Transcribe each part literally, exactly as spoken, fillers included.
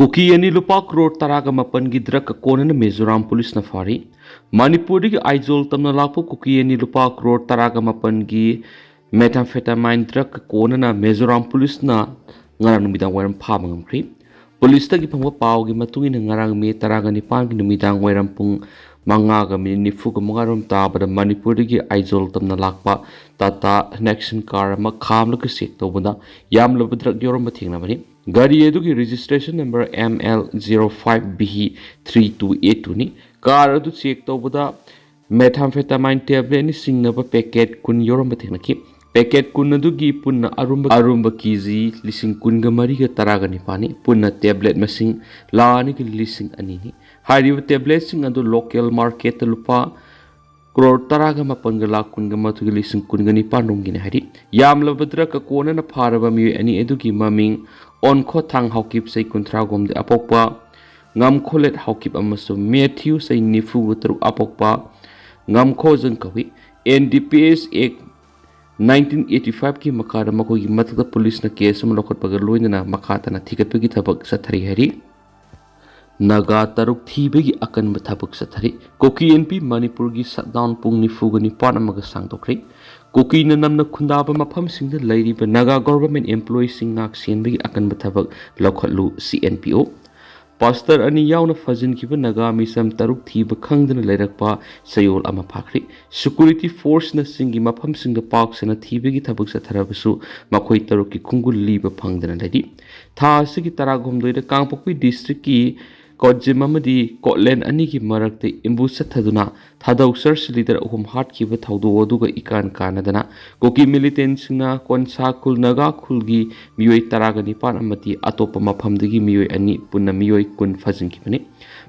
ꯀꯨꯀꯤ ꯑꯅꯤ ꯂꯨꯄꯥ ꯀ꯭ꯔꯣꯔ ꯇꯔꯥꯒ ꯃꯥꯄꯟꯒꯤ ꯗ꯭ꯔꯒ ꯀꯣꯟꯅꯅ ꯃꯤꯖꯣꯔꯥꯝ ꯄꯨꯂꯤꯁꯅ ꯐꯥꯔꯤ꯫ ꯃꯅꯤꯄꯨꯔꯗꯒꯤ ꯑꯥꯏꯖꯣꯜ ꯇꯝꯅ ꯂꯥꯛꯄ ꯀꯨꯀꯤ ꯑꯅꯤ ꯂꯨꯄꯥ ꯀ꯭ꯔꯣꯔ ꯇꯔꯥꯒ ꯃꯥꯄꯟꯒꯤ ꯃꯦꯊꯥꯝꯐꯦꯇꯥꯃꯥꯏꯟ ꯗ꯭ꯔꯒ ꯀꯣꯟꯅꯅ ꯃꯤꯖꯣꯔꯥꯝ ꯄꯨꯂꯤꯁꯅ ꯉꯔꯥꯡ ꯅꯨꯃꯤꯗꯥꯡ ꯋꯥꯏꯔꯝ ꯐꯥꯕ ꯉꯝꯈ꯭ꯔꯤ꯫ ꯄꯨꯂꯤꯁꯇꯒꯤ ꯐꯪꯕ ꯄꯥꯎꯒꯤ ꯃꯇꯨꯡ ꯏꯟꯅ, ꯉꯔꯥꯡ ꯃꯦ ꯇꯔꯥꯒ ꯅꯤꯄꯥꯟꯒꯤ ꯅꯨꯃꯤꯗꯥꯡ ꯋꯥꯏꯔꯝ ꯄꯨꯡ ꯃꯉꯥꯒ ꯃꯤꯅꯤꯠ ꯅꯤꯐꯨꯒ ꯃꯉꯥꯔꯣꯝ ꯇꯥꯕꯗ ꯃꯅꯤꯄꯨꯔꯗꯒꯤ ꯑꯥꯏꯖꯣꯜ ꯇꯝꯅ ꯂꯥꯛꯄ ꯇꯥꯇꯥ ꯅꯦꯛꯁꯟ ꯀꯥꯔ ꯑꯃ ꯈꯥꯝꯂꯒ ꯆꯦꯛ ꯇꯧꯕꯗ ꯌꯥꯝꯂꯕ ꯗ꯭ꯔꯒ ꯌꯥꯎꯔꯝꯕ ꯊꯦꯡꯅꯕꯅꯤ꯫ ꯒꯥꯔꯤ ꯑꯗꯨꯒꯤ registration number M L zero five B three two eight two ꯅꯤ꯫ ꯀꯥꯔ ꯑꯗꯨ ꯆꯦꯛ ꯇꯧꯕꯗ ꯃꯦꯊꯥꯝꯐꯦꯇꯥꯃꯥꯏꯟ ꯇꯦꯕ꯭ꯂꯦꯠꯅ ꯆꯤꯡꯅꯕ ꯄꯦꯀꯦꯠ ꯀꯨꯟ ꯌꯥꯎꯔꯝꯕ ꯊꯦꯡꯅꯈꯤ꯫ ꯄꯦꯀꯦꯠ ꯀꯨꯟ ꯑꯗꯨꯒꯤ ꯄꯨꯟꯅ ꯑꯔꯨꯝꯕ, ꯑꯔꯨꯝꯕ ꯀꯦ ꯖꯤ ꯂꯤꯁꯤꯡ ꯀꯨꯟꯒ ꯃꯔꯤꯒ ꯇꯔꯥꯒ ꯅꯤꯄꯥꯟꯅꯤ꯫ ꯄꯨꯟꯅ ꯇꯦꯕ꯭ꯂꯦꯠ ꯃꯁꯤꯡ ꯂꯥꯈ ꯑꯅꯤꯒ ꯂꯤꯁꯤꯡ ꯑꯅꯤꯅꯤ꯫ ꯍꯥꯏꯔꯤꯕ ꯇꯦꯕ꯭ꯂꯦꯠꯁꯤꯡ ꯑꯗꯨ ꯂꯣꯀꯦꯜ ꯃꯥꯔꯀꯦꯠꯇ ꯂꯨꯄꯥ ꯀ꯭ꯔꯣꯔ ꯇꯔꯥꯒ ꯃꯥꯄꯟꯒ ꯂꯥꯈ ꯀꯨꯟꯒ ꯃꯥꯊꯣꯏꯒ ꯂꯤꯁꯤꯡ ꯀꯨꯟꯒ ꯅꯤꯄꯥꯟ ꯔꯣꯝꯒꯤꯅꯤ ꯍꯥꯏꯔꯤ꯫ ꯌꯥꯝꯂꯕ ꯗ꯭ꯔꯒ ꯀꯣꯟꯅꯅ ꯐꯥꯔꯕ ꯃꯤꯑꯣꯏ ꯑꯅꯤ ꯑꯗꯨꯒꯤ ꯃꯃꯤꯡ ꯑꯣꯟꯈꯣꯊꯥꯡ ꯍꯥꯎꯀꯤꯞ, ꯆꯍꯤ ꯀꯨꯟꯊ꯭ꯔꯥ ꯍꯨꯝꯗꯣꯏ ꯑꯄꯣꯛꯄ ꯉꯝꯈꯣꯂꯦꯠ ꯍꯥꯎꯀꯤꯞ ꯑꯃꯁꯨꯡ ꯃꯦꯊ꯭ꯌꯨ, ꯆꯍꯤ ꯅꯤꯐꯨꯒ ꯇꯔꯨꯛ ꯑꯄꯣꯛꯄ ꯉꯝꯈꯣꯖꯪ ꯀꯧꯏ꯫ N D P S Act nineteen eighty five ꯀꯤ ꯃꯈꯥꯗ ꯃꯈꯣꯏꯒꯤ ꯃꯊꯛꯇ ꯄꯨꯂꯤꯁꯅ ꯀꯦꯁ ꯑꯃ ꯂꯧꯈꯠꯄꯒ ꯂꯣꯏꯅꯅ ꯃꯈꯥ ꯇꯥꯅ ꯊꯤꯒꯠꯄꯒꯤ ꯊꯕꯛ ꯆꯠꯊꯔꯤ ꯍꯥꯏꯔꯤ꯫ ꯅꯥꯒꯥ ꯇꯔꯨꯛ ꯊꯤꯕꯒꯤ ꯑꯀꯟꯕ ꯊꯕꯛ ꯆꯠꯊꯔꯤ꯫ ꯀꯨꯀꯤ ꯑꯦꯟꯄꯤ ꯃꯅꯤꯄꯨꯔꯒꯤ ꯁꯠꯗꯥꯎꯟ ꯄꯨꯡ ꯅꯤꯐꯨꯒ ꯅꯤꯄꯥꯟ ꯑꯃꯒ ꯁꯥꯡꯗꯣꯛꯈ꯭ꯔꯦ꯫ ꯀꯨꯀꯤꯅ ꯅꯝꯅ ꯈꯨꯟꯗꯥꯕ ꯃꯐꯝꯁꯤꯡꯗ ꯂꯩꯔꯤꯕ ꯅꯥꯒꯥ ꯒꯣꯚꯔꯟꯃꯦꯟꯠ ꯑꯦꯝꯄ꯭ꯂꯣꯌꯤꯁꯤꯡ ꯉꯥꯛ ꯁꯦꯟꯕꯒꯤ ꯑꯀꯟꯕ ꯊꯕꯛ ꯂꯧꯈꯠꯂꯨ, C N P O꯫ Pastor ꯑꯅꯤ ꯌꯥꯎꯅ ꯐꯥꯖꯤꯟꯈꯤꯕ ꯅꯥꯒꯥ ꯃꯤꯆꯝ ꯇꯔꯨꯛ ꯊꯤꯕ ꯈꯪꯗꯅ ꯂꯩꯔꯛꯄ ꯆꯌꯣꯜ ꯑꯃ ꯐꯥꯈ꯭ꯔꯦ꯫ ꯁꯦꯀ꯭ꯌꯨꯔꯤꯇꯤ ꯐꯣꯔꯁꯅꯆꯤꯡꯒꯤ ꯃꯐꯝꯁꯤꯡꯗ ꯄꯥꯛ ꯁꯟꯅ ꯊꯤꯕꯒꯤ ꯊꯕꯛ ꯆꯠꯊꯔꯕꯁꯨ ꯃꯈꯣꯏ ꯇꯔꯨꯛꯀꯤ ꯈꯣꯡꯒꯨꯜ ꯂꯤꯕ ꯐꯪꯗꯅ ꯂꯩꯔꯤ꯫ ꯊꯥ ꯑꯁꯤꯒꯤ ꯇꯔꯥꯍꯨꯝꯗꯣꯏꯗ ꯀꯥꯡꯄꯣꯛꯄꯤ ꯗꯤꯁꯇ꯭ꯔꯤꯛꯀꯤ ꯀꯣꯠꯖꯤꯝ ꯑꯃꯗꯤ ꯀꯣꯠꯂꯦꯟ ꯑꯅꯤꯒꯤ ꯃꯔꯛꯇ ꯑꯦꯝꯕꯨꯁ ꯆꯠꯊꯗꯨꯅ ꯊꯥꯗꯧ ꯆꯔꯆ ꯂꯤꯗꯔ ꯑꯍꯨꯝ ꯍꯥꯠꯈꯤꯕ ꯊꯧꯗꯣꯛ ꯑꯗꯨꯒ ꯏꯀꯥꯟ ꯀꯥꯟꯅꯗꯅ ꯀꯨꯀꯤ ꯃꯤꯂꯤꯇꯦꯟꯁꯤꯡꯅ ꯀꯣꯟꯁꯥ ꯈꯨꯜ ꯅꯥꯒꯥ ꯈꯨꯜꯒꯤ ꯃꯤꯑꯣꯏ ꯇꯔꯥꯒ ꯅꯤꯄꯥꯟ ꯑꯃꯗꯤ ꯑꯇꯣꯞꯄ ꯃꯐꯝꯗꯒꯤ ꯃꯤꯑꯣꯏ ꯑꯅꯤ, ꯄꯨꯟꯅ ꯃꯤꯑꯣꯏ ꯀꯨꯟ ꯐꯥꯖꯤꯟꯈꯤꯕꯅꯤ꯫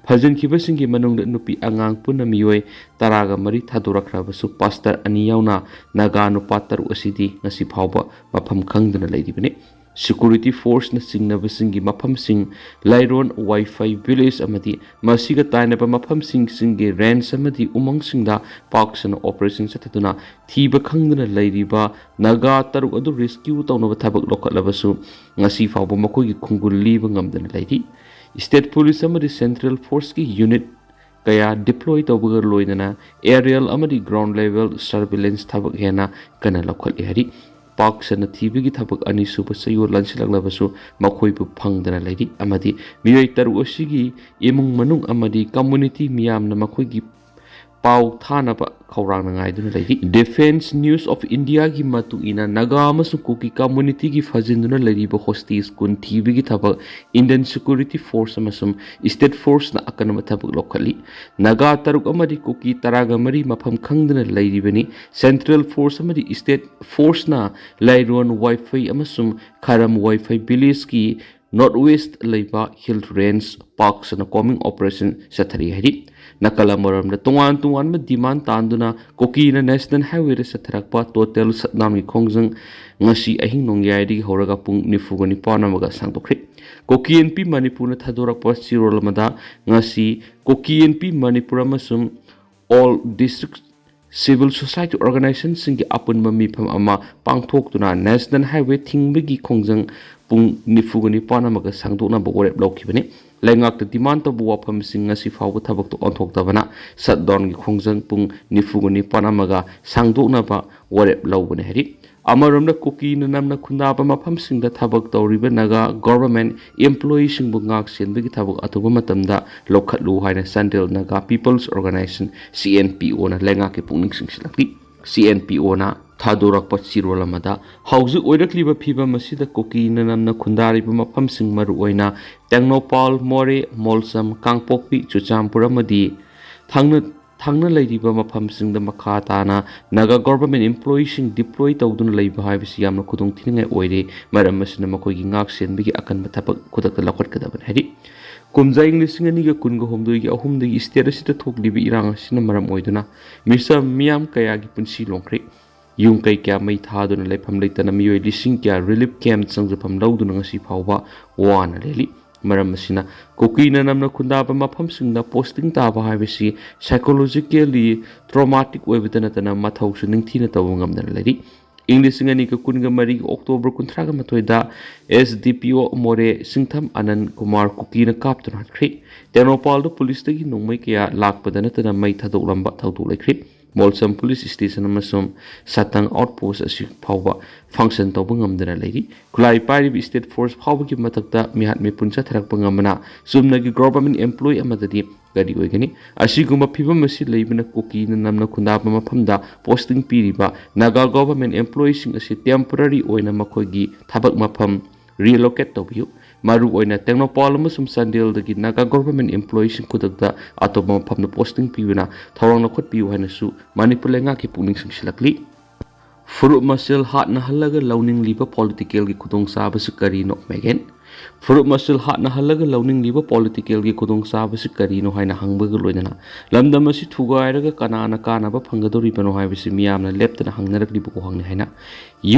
ꯐꯥꯖꯤꯟꯈꯤꯕꯁꯤꯡꯒꯤ ꯃꯅꯨꯡꯗ ꯅꯨꯄꯤ ꯑꯉꯥꯡ ꯄꯨꯟꯅ ꯃꯤꯑꯣꯏ ꯇꯔꯥꯒ ꯃꯔꯤ ꯊꯥꯗꯣꯔꯛꯈ꯭ꯔꯕꯁꯨ, ꯄꯥꯁꯇꯔ ꯑꯅꯤ ꯌꯥꯎꯅ ꯅꯥꯒꯥ ꯅꯨꯄꯥ ꯇꯔꯨꯛ ꯑꯁꯤꯗꯤ ꯉꯁꯤ ꯐꯥꯎꯕ ꯃꯐꯝ ꯈꯪꯗꯅ ꯂꯩꯔꯤꯕꯅꯤ꯫ ꯁꯦꯀ꯭ꯌꯨꯔꯤꯇꯤ ꯐꯣꯔꯁꯅ ꯆꯤꯡꯅꯕꯁꯤꯡꯒꯤ ꯃꯐꯝꯁꯤꯡ, ꯂꯥꯏꯔꯣꯟ, ꯋꯥꯏꯐꯥꯏ ꯚꯤꯂꯦꯖ ꯑꯃꯗꯤ ꯃꯁꯤꯒ ꯇꯥꯏꯅꯕ ꯃꯐꯝꯁꯤꯡꯒꯤ ꯔꯦꯟꯖ ꯑꯃꯗꯤ ꯎꯃꯪꯁꯤꯡꯗ ꯄꯥꯛ ꯁꯟꯅ ꯑꯣꯄꯔꯦꯁꯟ ꯆꯠꯊꯗꯨꯅ ꯊꯤꯕ ꯈꯪꯗꯅ ꯂꯩꯔꯤꯕ ꯅꯥꯒꯥ ꯇꯔꯨꯛ ꯑꯗꯨ ꯔꯦꯁꯀ꯭ꯌꯨ ꯇꯧꯅꯕ ꯊꯕꯛ ꯂꯧꯈꯠꯂꯕꯁꯨ ꯉꯁꯤ ꯐꯥꯎꯕ ꯃꯈꯣꯏꯒꯤ ꯈꯣꯡꯒꯨꯜ ꯂꯤꯕ ꯉꯝꯗꯅ ꯂꯩꯔꯤ꯫ ꯁ꯭ꯇꯦꯠ ꯄꯨꯂꯤꯁ ꯑꯃꯗꯤ ꯁꯦꯟꯇ꯭ꯔꯦꯜ ꯐꯣꯔꯁꯀꯤ ꯌꯨꯅꯤꯠ ꯀꯌꯥ ꯗꯤꯄ꯭ꯂꯣꯏ ꯇꯧꯕꯒ ꯂꯣꯏꯅꯅ ꯑꯦꯔꯤꯌꯦꯜ ꯑꯃꯗꯤ ꯒ꯭ꯔꯥꯎꯟ ꯂꯦꯚꯦꯜ ꯁꯔꯚꯤꯂꯦꯟꯁ ꯊꯕꯛ ꯍꯦꯟꯅ ꯀꯟꯅ ꯂꯧꯈꯠꯂꯤ ꯍꯥꯏꯔꯤ꯫ ꯄꯥꯛ ꯁꯟꯅ ꯊꯤꯕꯒꯤ ꯊꯕꯛ ꯑꯅꯤꯁꯨꯕ ꯆꯌꯣꯜ ꯂꯥꯟꯁꯤꯜꯂꯛꯂꯕꯁꯨ ꯃꯈꯣꯏꯕꯨ ꯐꯪꯗꯅ ꯂꯩꯔꯤ ꯑꯃꯗꯤ ꯃꯤꯑꯣꯏ ꯇꯔꯨꯛ ꯑꯁꯤꯒꯤ ꯏꯃꯨꯡ ꯃꯅꯨꯡ ꯑꯃꯗꯤ ꯀꯝꯃꯨꯅꯤꯇꯤ ꯃꯤꯌꯥꯝꯅ ꯃꯈꯣꯏꯒꯤ ꯄꯥꯎ ꯊꯥꯅꯕ ꯈꯧꯔꯥꯡꯅ ꯉꯥꯏꯗꯨꯅ ꯂꯩꯔꯤ꯫ ꯗꯤꯐꯦꯟꯁ ꯅ꯭ꯌꯨꯁ ꯑꯣꯐ ꯏꯟꯗꯤꯌꯥꯒꯤ ꯃꯇꯨꯡ ꯏꯟꯅ ꯅꯥꯒꯥ ꯑꯃꯁꯨꯡ ꯀꯨꯀꯤ ꯀꯝꯃꯨꯅꯤꯇꯤꯒꯤ ꯐꯥꯖꯤꯟꯗꯨꯅ ꯂꯩꯔꯤꯕ ꯍꯣꯁꯇꯦꯖ ꯀꯨꯟ ꯊꯤꯕꯒꯤ ꯊꯕꯛ ꯏꯟꯗꯤꯌꯟ ꯁꯦꯀ꯭ꯌꯨꯔꯤꯇꯤ ꯐꯣꯔꯁ ꯑꯃꯁꯨꯡ ꯁ꯭ꯇꯦꯠ ꯐꯣꯔꯁꯅ ꯑꯀꯟꯕ ꯊꯕꯛ ꯂꯧꯈꯠꯂꯤ꯫ ꯅꯥꯒꯥ ꯇꯔꯨꯛ ꯑꯃꯗꯤ ꯀꯨꯀꯤ ꯇꯔꯥꯒ ꯃꯔꯤ ꯃꯐꯝ ꯈꯪꯗꯅ ꯂꯩꯔꯤꯕꯅꯤ꯫ ꯁꯦꯟꯇ꯭ꯔꯦꯜ ꯐꯣꯔꯁ ꯑꯃꯗꯤ ꯁ꯭ꯇꯦꯠ ꯐꯣꯔꯁꯅ ꯂꯥꯏꯔꯣꯟ, ꯋꯥꯏꯐꯩ ꯑꯃꯁꯨꯡ ꯈꯥꯔꯝ ꯋꯥꯏꯐꯩ ꯚꯤꯂꯦꯖꯀꯤ ꯅꯣꯔꯠ ꯋꯦꯁ ꯂꯩꯕ ꯍꯤꯜ ꯔꯦꯟꯖ ꯄꯥꯛ ꯁꯟꯅ ꯀꯣꯝꯕꯤꯡ ꯑꯣꯄꯔꯦꯁꯟ ꯆꯠꯊꯔꯤ ꯍꯥꯏꯔꯤ꯫ ꯅꯥꯀꯜ ꯑꯃꯔꯣꯝꯗ ꯇꯣꯉꯥꯟ ꯇꯣꯉꯥꯟꯕ ꯗꯤꯃꯥꯟ ꯇꯥꯟꯗꯨꯅ ꯀꯨꯀꯤꯅ ꯅꯦꯁꯅꯦꯜ ꯍꯥꯏꯋꯦꯗ ꯆꯠꯊꯔꯛꯄ ꯇꯣꯇꯦꯜ ꯁꯠꯗꯥꯎꯟꯒꯤ ꯈꯣꯡꯖꯪ ꯉꯁꯤ ꯑꯍꯤꯡ ꯅꯣꯡꯌꯥꯏꯗꯒꯤ ꯍꯧꯔꯒ ꯄꯨꯡ ꯅꯤꯐꯨꯒ ꯅꯤꯄꯥꯟ ꯑꯃꯒ ꯁꯥꯡꯗꯣꯛꯈ꯭ꯔꯦ꯫ ꯀꯨꯀꯤ ꯑꯦꯟ ꯄꯤ ꯃꯅꯤꯄꯨꯔꯅ ꯊꯥꯗꯣꯔꯛꯄ ꯆꯦꯔꯣꯜ ꯑꯃꯗ ꯉꯁꯤ ꯀꯨꯀꯤ ꯑꯦꯟ ꯄꯤ ꯃꯅꯤꯄꯨꯔ ꯑꯃꯁꯨꯡ ꯑꯣꯜ ꯗꯤꯁꯇ꯭ꯔꯤꯛ ꯁꯤꯚꯤꯜ ꯁꯣꯁꯥꯏꯇꯤ ꯑꯣꯔꯒꯅꯥꯏꯖꯦꯁꯟꯁꯤꯡꯒꯤ ꯑꯄꯨꯟꯕ ꯃꯤꯐꯝ ꯑꯃ ꯄꯥꯡꯊꯣꯛꯇꯨꯅ ꯅꯦꯁꯅꯦꯜ ꯍꯥꯏꯋꯦ ꯊꯤꯡꯕꯒꯤ ꯈꯣꯡꯖꯪ ꯄꯨꯡ ꯅꯤꯐꯨꯒ ꯅꯤꯄꯥꯟ ꯑꯃꯒ ꯁꯥꯡꯗꯣꯛꯅꯕ ꯋꯥꯔꯦꯞ ꯂꯧꯈꯤꯕꯅꯤ꯫ ꯂꯩꯉꯥꯛꯇ ꯗꯤꯃꯥꯟ ꯇꯧꯕ ꯋꯥꯐꯝꯁꯤꯡ ꯉꯁꯤ ꯐꯥꯎꯕ ꯊꯕꯛꯇ ꯑꯣꯟꯊꯣꯛꯇꯕꯅ ꯁꯠꯗꯥꯎꯟꯒꯤ ꯈꯣꯡꯖꯪ ꯄꯨꯡ ꯅꯤꯐꯨꯒ ꯅꯤꯄꯥꯟ ꯑꯃꯒ ꯁꯥꯡꯗꯣꯛꯅꯕ ꯋꯥꯔꯦꯞ ꯂꯧꯕꯅꯤ ꯍꯥꯏꯔꯤ꯫ ꯑꯃꯔꯣꯝꯗ ꯀꯨꯀꯤꯅ ꯅꯝꯅ ꯈꯨꯟꯗꯥꯕ ꯃꯐꯝꯁꯤꯡꯗ ꯊꯕꯛ ꯇꯧꯔꯤꯕ ꯅꯥꯒꯥ ꯒꯣꯚꯔꯟꯃꯦꯟꯠ ꯏꯝꯄ꯭ꯂꯣꯌꯤꯁꯤꯡꯕꯨ ꯉꯥꯛ ꯁꯦꯟꯕꯒꯤ ꯊꯕꯛ ꯑꯊꯨꯕ ꯃꯇꯝꯗ ꯂꯧꯈꯠꯂꯨ ꯍꯥꯏꯅ Chandel Naga peoples organisation, C N P O ꯂꯩꯉꯥꯛꯀꯤ ꯄꯨꯛꯅꯤꯡ ꯆꯤꯡꯁꯤꯜꯂꯛꯂꯤ꯫ ꯁꯤ ꯑꯦꯟ ꯄꯤ ꯑꯣꯅ ꯊꯥꯗꯣꯔꯛꯄ ꯆꯦꯔꯣꯜ ꯑꯃꯗ ꯍꯧꯖꯤꯛ ꯑꯣꯏꯔꯛꯂꯤꯕ ꯐꯤꯕꯝ ꯑꯁꯤꯗ ꯀꯨꯀꯤꯅ ꯅꯝꯅ ꯈꯨꯟꯗꯥꯔꯤꯕ ꯃꯐꯝꯁꯤꯡ ꯃꯔꯨꯑꯣꯏꯅ ꯇꯦꯡꯅꯧꯄꯥꯜ, ꯃꯣꯔꯦ, ꯃꯣꯜꯁꯝ, ꯀꯥꯡꯄꯣꯛꯄꯤ, ꯆꯨꯔꯆꯥꯟꯄꯨꯔ ꯑꯃꯗꯤ ꯊꯪꯅ ꯊꯪꯅ ꯂꯩꯔꯤꯕ ꯃꯐꯝꯁꯤꯡꯗ ꯃꯈꯥ ꯇꯥꯅ ꯅꯥꯒꯥ ꯒꯣꯚꯔꯟꯃꯦꯟꯠ ꯏꯝꯄ꯭ꯂꯣꯌꯤꯁꯤꯡ ꯗꯤꯄ꯭ꯂꯣꯏ ꯇꯧꯗꯨꯅ ꯂꯩꯕ ꯍꯥꯏꯕꯁꯤ ꯌꯥꯝꯅ ꯈꯨꯗꯣꯡꯊꯤꯅꯤꯡꯉꯥꯏ ꯑꯣꯏꯔꯦ꯫ ꯃꯔꯝ ꯑꯁꯤꯅ ꯃꯈꯣꯏꯒꯤ ꯉꯥꯛ ꯁꯦꯟꯕꯒꯤ ꯑꯀꯟꯕ ꯊꯕꯛ ꯈꯨꯗꯛꯇ ꯂꯧꯈꯠꯀꯗꯕꯅꯤ ꯍꯥꯏꯔꯤ꯫ ꯀꯨꯝꯖꯥ ꯏꯪ ꯂꯤꯁꯤꯡ ꯑꯅꯤꯒ ꯀꯨꯟꯒ ꯍꯨꯝꯗꯣꯏꯒꯤ ꯑꯍꯨꯝꯗꯒꯤ ꯁ꯭ꯇꯦꯠ ꯑꯁꯤꯗ ꯊꯣꯛꯂꯤꯕ ꯏꯔꯥꯡ ꯑꯁꯤꯅ ꯃꯔꯝ ꯑꯣꯏꯗꯨꯅ ꯃꯤꯆꯝ ꯃꯤꯌꯥꯝ ꯀꯌꯥꯒꯤ ꯄꯨꯟꯁꯤ ꯂꯣꯡꯈ꯭ꯔꯦ꯫ ꯌꯨꯝ ꯀꯩ ꯀꯌꯥ ꯃꯩ ꯊꯥꯗꯨꯅ ꯂꯩꯐꯝ ꯂꯩꯇꯅ ꯃꯤꯑꯣꯏ ꯂꯤꯁꯤꯡ ꯀꯌꯥ relief camp ꯆꯪꯖꯐꯝ ꯂꯧꯗꯨꯅ ꯉꯁꯤ ꯐꯥꯎꯕ ꯋꯥꯅ ꯂꯦꯜꯂꯤ꯫ ꯃꯔꯝ ꯑꯁꯤꯅ ꯀꯨꯀꯤꯅ ꯅꯝꯅ ꯈꯨꯟꯗꯥꯕ ꯃꯐꯝꯁꯤꯡꯗ posting ꯇꯥꯕ ꯍꯥꯏꯕꯁꯤ psychologically traumatic ꯑꯣꯏꯕꯇ ꯅꯠꯇꯅ ꯃꯊꯧꯁꯨ ꯅꯤꯡꯊꯤꯅ ꯇꯧꯕ ꯉꯝꯗꯅ ꯂꯩꯔꯤ꯫ ꯏꯪ ꯂꯤꯁꯤꯡ ꯑꯅꯤꯒ ꯀꯨꯟꯒ ꯃꯔꯤꯒꯤ October ꯀꯨꯟꯊ꯭ꯔꯥꯒ ꯃꯥꯊꯣꯏꯗ S D P O ꯃꯣꯔꯦ ꯁꯤꯡꯊꯝ ꯑꯅꯟ ꯀꯨꯃꯥꯔ ꯀꯨꯀꯤꯅ ꯀꯥꯞꯇꯨꯅ ꯍꯥꯠꯈ꯭ꯔꯤ꯫ ꯇꯦꯡꯅꯧꯄꯥꯜꯗ ꯄꯨꯂꯤꯁꯇꯒꯤ ꯅꯣꯡꯃꯩ ꯀꯌꯥ ꯂꯥꯛꯄꯗ ꯅꯠꯇꯅ ꯃꯩ ꯊꯥꯗꯣꯛꯂꯝꯕ ꯊꯧꯗꯣꯛ ꯂꯩꯈ꯭ꯔꯤ꯫ ꯃꯣꯜꯁꯝ ꯄꯨꯂꯤꯁ ꯁ꯭ꯇꯦꯁꯟ ꯑꯃꯁꯨꯡ ꯁꯥꯇꯪ ꯑꯥꯎꯠꯄꯣꯁ ꯑꯁꯤ ꯐꯥꯎꯕ function ꯇꯧꯕ ꯉꯝꯗꯅ ꯂꯩꯔꯤ꯫ ꯈꯨꯠꯂꯥꯏ ꯄꯥꯏꯔꯤꯕ state force ꯐꯥꯎꯕꯒꯤ ꯃꯊꯛꯇ ꯃꯤꯍꯥꯠ ꯃꯤꯄꯨꯟ ꯆꯠꯊꯔꯛꯄ ꯉꯝꯕꯅ ꯆꯨꯝꯅꯒꯤ government employee ꯑꯃꯗꯗꯤ ꯀꯔꯤ ꯑꯣꯏꯒꯅꯤ? ꯑꯁꯤꯒꯨꯝꯕ ꯐꯤꯕꯝ ꯑꯁꯤ ꯂꯩꯕꯅ ꯀꯨꯀꯤꯅ ꯅꯝꯅ ꯈꯨꯟꯗꯥꯕ ꯃꯐꯝꯗ posting ꯄꯤꯔꯤꯕ ꯅꯥꯒꯥ government employeeꯁꯤꯡ ꯑꯁꯤ temporary ꯑꯣꯏꯅ ꯃꯈꯣꯏꯒꯤ ꯊꯕꯛ ꯃꯐꯝ relocate ꯇꯧꯕꯤꯌꯨ꯫ ꯃꯔꯨꯑꯣꯏꯅ ꯇꯦꯡꯅꯧꯄꯥꯜ ꯑꯃꯁꯨꯡ ꯆꯥꯟꯗꯦꯜꯗꯒꯤ ꯅꯥꯒꯥ government employeeꯁꯤꯡ ꯈꯨꯗꯛꯇ ꯑꯇꯣꯞꯄ ꯃꯐꯝꯗ posting ꯄꯤꯕꯅ ꯊꯧꯔꯥꯡ ꯂꯧꯈꯠꯄꯤꯌꯨ ꯍꯥꯏꯅꯁꯨ ꯃꯅꯤꯄꯨꯔ ꯂꯩꯉꯥꯛꯀꯤ ꯄꯨꯛꯅꯤꯡ ꯆꯤꯡꯁꯤꯜꯂꯛꯂꯤ꯫ ꯐꯨꯔꯨꯞ ꯃꯁꯦꯜ ꯍꯥꯠꯅꯍꯜꯂꯒ ꯂꯧꯅꯤꯡꯂꯤꯕ politicalꯒꯤ ꯈꯨꯗꯣꯡꯆꯥꯕꯁꯤ ꯀꯔꯤꯅꯣ? ꯃꯦꯒꯦꯟ꯫ ꯐꯨꯔꯨꯞ ꯃꯁꯦꯜ ꯍꯥꯠꯅꯍꯜꯂꯒ ꯂꯧꯅꯤꯡꯂꯤꯕ politicalꯒꯤ ꯈꯨꯗꯣꯡꯆꯥꯕꯁꯤ ꯀꯔꯤꯅꯣ ꯍꯥꯏꯅ ꯍꯪꯕꯒ ꯂꯣꯏꯅꯅ ꯂꯝꯗꯝ ꯑꯁꯤ ꯊꯨꯒꯥꯏꯔꯒ ꯀꯅꯥꯅ ꯀꯥꯟꯅꯕ ꯐꯪꯒꯗꯧꯔꯤꯕꯅꯣ ꯍꯥꯏꯕꯁꯤ ꯃꯤꯌꯥꯝꯅ ꯂꯦꯞꯇꯅ ꯍꯪꯅꯔꯛꯂꯤꯕ ꯋꯥꯍꯪꯅꯤ ꯍꯥꯏꯅ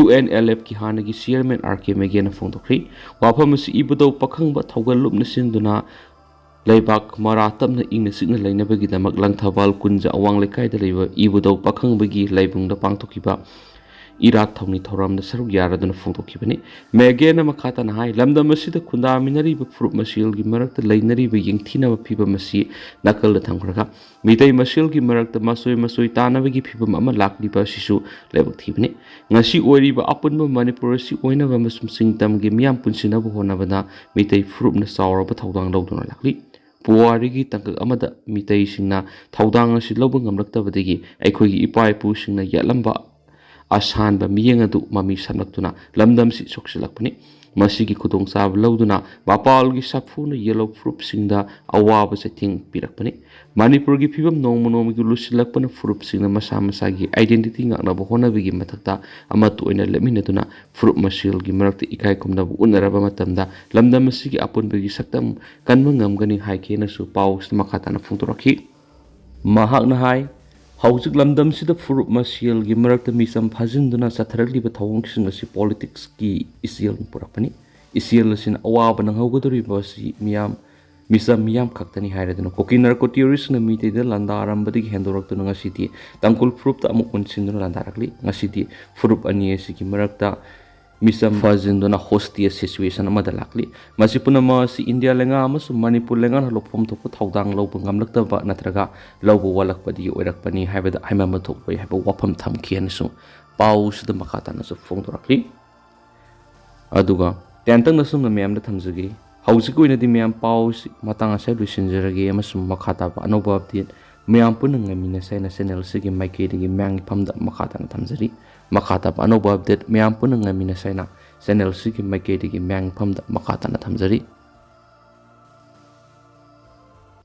U N L Fꯀꯤ ꯍꯥꯟꯅꯒꯤ chairman R K ꯃꯦꯒꯦꯟꯅ ꯐꯣꯡꯗꯣꯛꯈ꯭ꯔꯤ꯫ ꯋꯥꯐꯝ ꯑꯁꯤ ꯏꯕꯨꯙꯧ ꯄꯥꯈꯪꯕ ꯊꯧꯒꯜ ꯂꯨꯞꯅ ꯁꯤꯟꯗꯨꯅ ꯂꯩꯕꯥꯛ ꯃꯔꯥ ꯇꯞꯅ ꯏꯪꯅ ꯆꯤꯛꯅ ꯂꯩꯅꯕꯒꯤꯗꯃꯛ ꯂꯪꯊꯕꯥꯜ ꯀꯨꯟꯖ ꯑꯋꯥꯡ ꯂꯩꯀꯥꯏꯗ ꯂꯩꯕ ꯏꯕꯨꯙꯧ ꯄꯥꯈꯪꯕꯒꯤ ꯂꯥꯏꯕꯨꯡꯗ ꯄꯥꯡꯊꯣꯛꯈꯤꯕ ꯏꯔꯥꯠ ꯊꯧꯅꯤ ꯊꯧꯔꯝꯗ ꯁꯔꯨꯛ ꯌꯥꯔꯗꯨꯅ ꯐꯣꯡꯗꯣꯛꯈꯤꯕꯅꯤ꯫ ꯃꯦꯒꯦꯟꯅ ꯃꯈꯥ ꯇꯥꯅ ꯍꯥꯏ, ꯂꯝꯗꯝ ꯑꯁꯤꯗ ꯈꯨꯟꯗꯥꯃꯤꯟꯅꯔꯤꯕ ꯐꯨꯔꯨꯞ ꯃꯁꯦꯜꯒꯤ ꯃꯔꯛꯇ ꯂꯩꯅꯔꯤꯕ ꯌꯦꯡꯊꯤꯅꯕ ꯐꯤꯕꯝ ꯑꯁꯤ ꯅꯥꯀꯜꯗ ꯊꯝꯈ꯭ꯔꯒ ꯃꯤꯇꯩ ꯃꯁꯦꯜꯒꯤ ꯃꯔꯛꯇ ꯃꯆꯣꯏ ꯃꯆꯣꯏ ꯇꯥꯅꯕꯒꯤ ꯐꯤꯕꯝ ꯑꯃ ꯂꯥꯛꯂꯤꯕ ꯑꯁꯤꯁꯨ ꯂꯥꯏꯕꯛ ꯊꯤꯕꯅꯤ꯫ ꯉꯁꯤ ꯑꯣꯏꯔꯤꯕ ꯑꯄꯨꯟꯕ ꯃꯅꯤꯄꯨꯔ ꯑꯁꯤ ꯑꯣꯏꯅꯕ ꯑꯃꯁꯨꯡ ꯆꯤꯡ ꯇꯝꯒꯤ ꯃꯤꯌꯥꯝ ꯄꯨꯟꯁꯤꯟꯅꯕ ꯍꯣꯠꯅꯕꯗ ꯃꯤꯇꯩ ꯐꯨꯔꯨꯞꯅ ꯆꯥꯎꯔꯕ ꯊꯧꯗꯥꯡ ꯂꯧꯗꯨꯅ ꯂꯥꯛꯂꯤ꯫ ꯄꯨꯋꯥꯔꯤꯒꯤ ꯇꯥꯡꯀꯛ ꯑꯃꯗ ꯃꯤꯇꯩꯁꯤꯡꯅ ꯊꯧꯗꯥꯡ ꯑꯁꯤ ꯂꯧꯕ ꯉꯝꯂꯛꯇꯕꯗꯒꯤ ꯑꯩꯈꯣꯏꯒꯤ ꯏꯄꯥ ꯏꯄꯨꯁꯤꯡꯅ ꯌꯥꯠꯂꯝꯕ ꯑꯁꯥꯟꯕ ꯃꯤꯠꯌꯦꯡ ꯑꯗꯨ ꯃꯃꯤ ꯁꯥꯝꯂꯛꯇꯨꯅ ꯂꯝꯗꯝꯁꯤ ꯁꯣꯛꯆꯤꯜꯂꯛꯄꯅꯤ꯫ ꯃꯁꯤꯒꯤ ꯈꯨꯗꯣꯡꯆꯥꯕ ꯂꯧꯗꯨꯅ ꯃꯄꯥꯜꯒꯤ ꯁꯥꯐꯨꯅ ꯌꯦꯜꯍꯧ ꯐꯨꯔꯨꯞꯁꯤꯡꯗ ꯑꯋꯥꯕ ꯆꯩꯊꯦꯡ ꯄꯤꯔꯛꯄꯅꯤ꯫ ꯃꯅꯤꯄꯨꯔꯒꯤ ꯐꯤꯕꯝ ꯅꯣꯡꯃ ꯅꯣꯡꯃꯒꯤ ꯂꯨꯁꯤꯜꯂꯛꯄꯅ ꯐꯨꯔꯨꯞꯁꯤꯡꯅ ꯃꯁꯥ ꯃꯁꯥꯒꯤ identity ꯉꯥꯛꯅꯕ ꯍꯣꯠꯅꯕꯒꯤ ꯃꯊꯛꯇ ꯑꯃꯠꯇ ꯑꯣꯏꯅ ꯂꯦꯞꯃꯤꯟꯅꯗꯨꯅ ꯐꯨꯔꯨꯞ ꯃꯁꯦꯜꯒꯤ ꯃꯔꯛꯇ ꯏꯀꯥꯏ ꯈꯨꯝꯅꯕ ꯎꯠꯅꯔꯕ ꯃꯇꯝꯗ ꯂꯝꯗꯝ ꯑꯁꯤꯒꯤ ꯑꯄꯨꯟꯕꯒꯤ ꯁꯛꯇꯝ ꯀꯟꯕ ꯉꯝꯒꯅꯤ ꯍꯥꯏꯈꯤꯅꯁꯨ ꯄꯥꯎ ꯑꯁꯤꯗ ꯃꯈꯥ ꯇꯥꯅ ꯐꯣꯡꯗꯣꯔꯛꯈꯤ꯫ ꯃꯍꯥꯛꯅ ꯍꯥꯏ, ꯍꯧꯖꯤꯛ ꯂꯝꯗꯝꯁꯤꯗ ꯐꯨꯔꯨꯞ ꯃꯁꯦꯜꯒꯤ ꯃꯔꯛꯇ ꯃꯤꯆꯝ ꯐꯥꯖꯤꯟꯗꯨꯅ ꯆꯠꯊꯔꯛꯂꯤꯕ ꯊꯧꯑꯣꯡꯁꯤꯡ ꯑꯁꯤ politicsꯀꯤ ꯏꯆꯦꯜꯅ ꯄꯨꯔꯛꯄꯅꯤ꯫ ꯏꯆꯦꯜ ꯑꯁꯤꯅ ꯑꯋꯥꯕ ꯅꯪꯍꯧꯒꯗꯧꯔꯤꯕ ꯑꯁꯤ ꯃꯤꯌꯥꯝ, ꯃꯤꯆꯝ ꯃꯤꯌꯥꯝ ꯈꯛꯇꯅꯤ ꯍꯥꯏꯔꯗꯨꯅ ꯀꯨꯀꯤ narco terroristꯅ ꯃꯤꯇꯩꯗ ꯂꯥꯟꯗꯥꯔꯝꯕꯗꯒꯤ ꯍꯦꯟꯗꯣꯔꯛꯇꯨꯅ ꯉꯁꯤꯗꯤ ꯇꯥꯡꯈꯨꯜ ꯐꯨꯔꯨꯞꯇ ꯑꯃꯨꯛ ꯑꯣꯟꯁꯤꯟꯗꯨꯅ ꯂꯥꯟꯗꯥꯔꯛꯂꯤ꯫ ꯉꯁꯤꯗꯤ ꯐꯨꯔꯨꯞ ꯑꯅꯤ ꯑꯁꯤꯒꯤ ꯃꯔꯛꯇ ꯃꯤꯆꯝ ꯐꯥꯖꯤꯟꯗꯨꯅ hostage situation ꯑꯃꯗ ꯂꯥꯛꯂꯤ꯫ ꯃꯁꯤ ꯄꯨꯝꯅꯃꯛ ꯑꯁꯤ ꯏꯟꯗꯤꯌꯥ ꯂꯩꯉꯥꯛ ꯑꯃꯁꯨꯡ ꯃꯅꯤꯄꯨꯔ ꯂꯩꯉꯥꯛꯅ ꯂꯧꯐꯝ ꯊꯣꯛꯄ ꯊꯧꯗꯥꯡ ꯂꯧꯕ ꯉꯝꯂꯛꯇꯕ ꯅꯠꯇ꯭ꯔꯒ ꯂꯧꯕ ꯋꯥꯠꯂꯛꯄꯗꯒꯤ ꯑꯣꯏꯔꯛꯄꯅꯤ ꯍꯥꯏꯕꯗ ꯍꯥꯏꯃꯟꯕ ꯊꯣꯛꯂꯣꯏ ꯍꯥꯏꯕ ꯋꯥꯐꯝ ꯊꯝꯈꯤ ꯍꯥꯏꯅꯁꯨ ꯄꯥꯎꯁꯤꯗ ꯃꯈꯥ ꯇꯥꯅꯁꯨ ꯐꯣꯡꯗꯣꯔꯛꯂꯤ꯫ ꯑꯗꯨꯒ ꯇꯦꯟꯇꯛꯅ ꯁꯨꯝꯅ ꯃꯌꯥꯝꯗ ꯊꯝꯖꯒꯦ꯫ ꯍꯧꯖꯤꯛꯀꯤ ꯑꯣꯏꯅꯗꯤ ꯃꯌꯥꯝ ꯄꯥꯎꯁꯤ ꯃꯇꯥꯡ ꯑꯁꯤꯗ ꯂꯣꯏꯁꯤꯟꯖꯔꯒꯦ ꯑꯃꯁꯨꯡ ꯃꯈꯥ ꯇꯥꯕ ꯑꯅꯧꯕ update ꯃꯌꯥꯝ ꯄꯨꯟꯅ ꯉꯥꯏꯃꯤꯟꯅꯁꯦ ꯍꯥꯏꯅ channelꯁꯤꯒꯤ ꯃꯥꯏꯀꯩꯗꯒꯤ ꯃꯌꯥꯝꯒꯤ ꯐꯝꯗ ꯃꯈꯥ ꯇꯥꯅ ꯊꯝꯖꯔꯤ꯫ ꯃꯈꯥ ꯇꯥꯕ ꯑꯅꯧꯕ update ꯃꯌꯥꯝ ꯄꯨꯟꯅ ꯉꯥꯏꯃꯤꯟꯅꯁꯦ ꯍꯥꯏꯅ channelꯁꯤꯒꯤ ꯃꯥꯏꯀꯩꯗꯒꯤ ꯃꯌꯥꯝꯒꯤ ꯐꯝꯗ ꯃꯈꯥ ꯇꯥꯅ ꯊꯝꯖꯔꯤ꯫